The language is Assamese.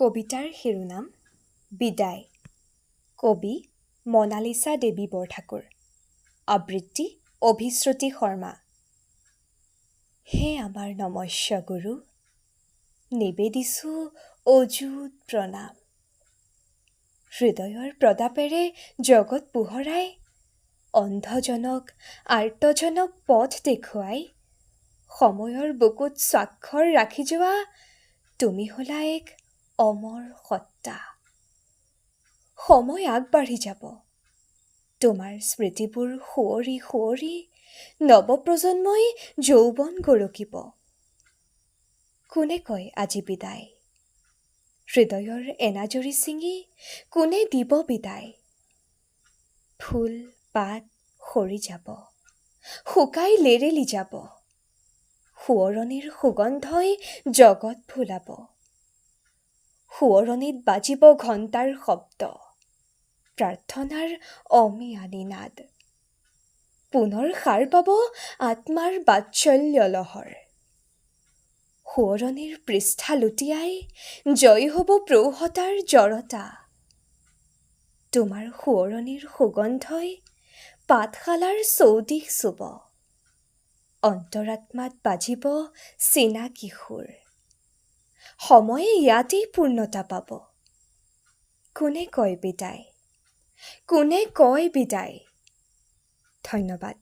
কবিতাৰ শিৰোনাম বিদায়। কবি মনালিছা দেৱী বৰঠাকুৰ। আবৃত্তি অভিশ্ৰুতি শৰ্মা। হে আমাৰ নমস্য গুৰু, নিবেদিছোঁ অযুত প্ৰণাম। হৃদয়ৰ প্ৰতাপেৰে জগত পোহৰাই, অন্ধজনক আৰ্তজনক পথ দেখুৱাই, সময়ৰ বুকুত স্বাক্ষৰ ৰাখি যোৱা তুমি হলা এক অমৰ সত্তা। সময় আগবাঢ়ি যাব, তোমাৰ স্মৃতিবোৰ সুঁৱৰি সুঁৱৰি নৱপ্ৰজন্মই যৌৱন গৰকিব। কোনে কয় আজি বিদায়? হৃদয়ৰ এনাজৰী ছিঙি কোনে দিব বিদায়? ফুল পাত সৰি যাব, শুকাই লেৰেলি যাব, সোঁৱৰণিৰ সুগন্ধই জগত ভুলাব। সোঁৱৰণিত বাজিব ঘণ্টাৰ শব্দ, প্ৰাৰ্থনাৰ অমিয়া নিনাদ। পুনৰ সাৰ পাব আত্মাৰ বাৎসল্য লহৰ। সোঁৱৰণিৰ পৃষ্ঠা লুটিয়াই জয়ী হ'ব প্ৰৌঢ়তাৰ জড়তা। তোমাৰ সোঁৱৰণিৰ সুগন্ধই পাঠশালাৰ চৌদিশ চুব, অন্তৰাত্মাত বাজিব চিনাকি সুৰ। সময়ে ইয়াতেই পূৰ্ণতা পাব। কোনে কয় বিদায়? কোনে কয় বিদায়? ধন্যবাদ।